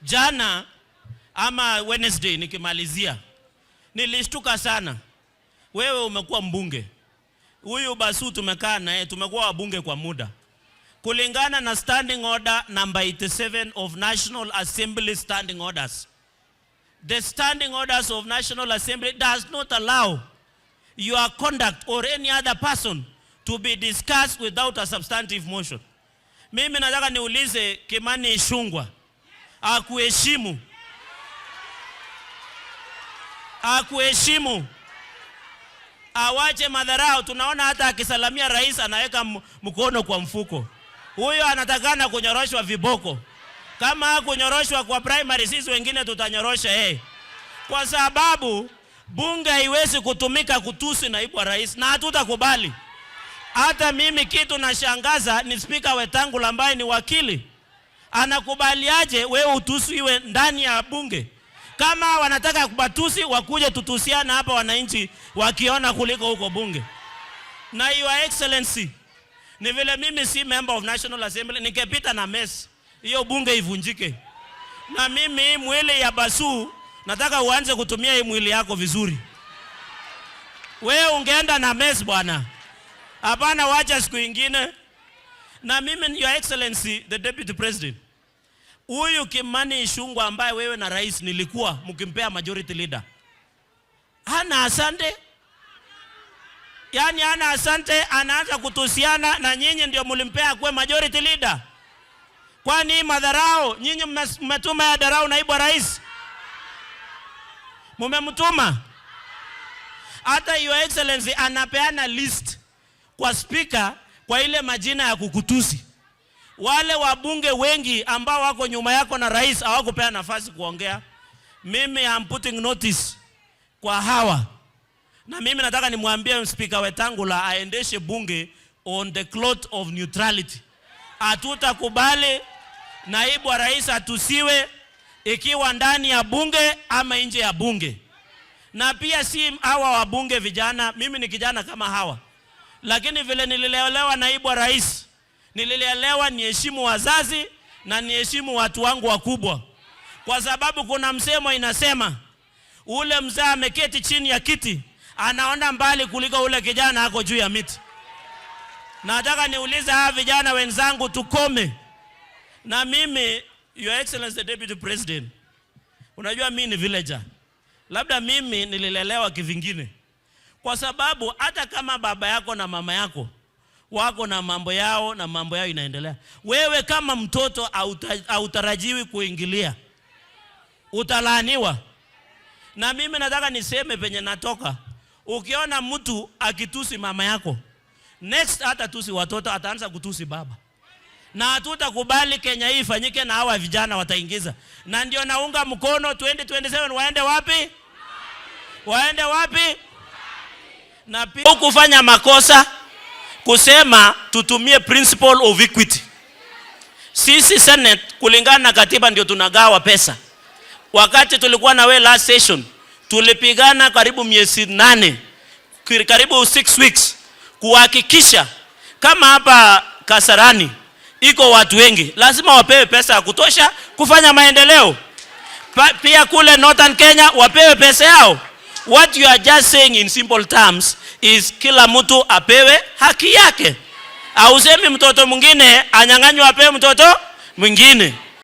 Jana ama Wednesday nikimalizia, nilishtuka sana. Wewe umekuwa mbunge, huyu Basu tumekaa naye, tumekuwa wabunge kwa muda. Kulingana na Standing Order number 87 of National Assembly Standing Orders, the Standing Orders of National Assembly does not allow your conduct or any other person to be discussed without a substantive motion. Mimi nataka niulize Kimani Ichung'wah akuheshimu, akuheshimu, awache madharau. Tunaona hata akisalamia rais anaweka mkono kwa mfuko. Huyo anatakana kunyoroshwa viboko. Kama hakunyoroshwa kwa primary, sisi wengine tutanyorosha yeye, kwa sababu bunge haiwezi kutumika kutusi naibu wa rais, na hatutakubali. Hata mimi kitu nashangaza ni Spika Wetangula ambaye ni wakili, anakubaliaje wewe utusiwe ndani ya bunge? Kama wanataka kubatusi wakuje tutusiana hapa, wananchi wakiona, kuliko huko bunge. Na Your Excellency, ni vile mimi si member of National Assembly, ningepita na mace hiyo bunge ivunjike. Na mimi mwili ya Basu nataka uanze kutumia hii mwili yako vizuri. Wewe ungeenda na mace, bwana. Hapana, wacha siku ingine. Na mimi, Your Excellency the Deputy President, huyu Kimani Ichung'wah ambaye wewe na rais nilikuwa mkimpea majority leader, hana asante, yaani hana asante, anaanza kutusiana na nyinyi ndio mlimpea kuwe majority leader. Kwani madharau nyinyi mmetuma ya dharau naibu wa rais? Mumemtuma? Hata Your Excellency anapeana list kwa speaker kwa ile majina ya kukutusi. Wale wabunge wengi ambao wako nyuma yako na rais hawakupea nafasi kuongea. Mimi am putting notice kwa hawa, na mimi nataka nimwambie Spika Wetangula aendeshe bunge on the cloth of neutrality. Hatutakubali naibu wa rais atusiwe ikiwa ndani ya bunge ama nje ya bunge. Na pia si hawa wabunge vijana, mimi ni kijana kama hawa, lakini vile nililelewa naibu wa rais, nililelewa niheshimu wazazi na niheshimu watu wangu wakubwa, kwa sababu kuna msemo inasema ule mzee ameketi chini ya kiti anaona mbali kuliko ule kijana ako juu ya miti. Nataka niulize hawa vijana wenzangu, tukome. Na mimi, Your Excellency the Deputy President, unajua mimi ni villager, labda mimi nililelewa kivingine, kwa sababu hata kama baba yako na mama yako wako na mambo yao na mambo yao inaendelea, wewe kama mtoto hautarajiwi kuingilia, utalaaniwa. Na mimi nataka niseme penye natoka, ukiona mtu akitusi mama yako, next hata tusi watoto, ataanza kutusi baba. Na hatutakubali Kenya hii ifanyike na hawa vijana wataingiza. Na ndio naunga mkono 2027 waende wapi? Waende wapi? Na pia kufanya makosa kusema tutumie principle of equity. Sisi Senate kulingana na katiba ndio tunagawa pesa. Wakati tulikuwa na we last session tulipigana karibu miezi 8, karibu 6 weeks kuhakikisha kama hapa Kasarani iko watu wengi, lazima wapewe pesa ya kutosha kufanya maendeleo. Pia kule Northern Kenya wapewe pesa yao. What you are just saying in simple terms is kila mtu apewe haki yake. Ausemi mtoto mwingine anyang'anywe apewe mtoto mwingine.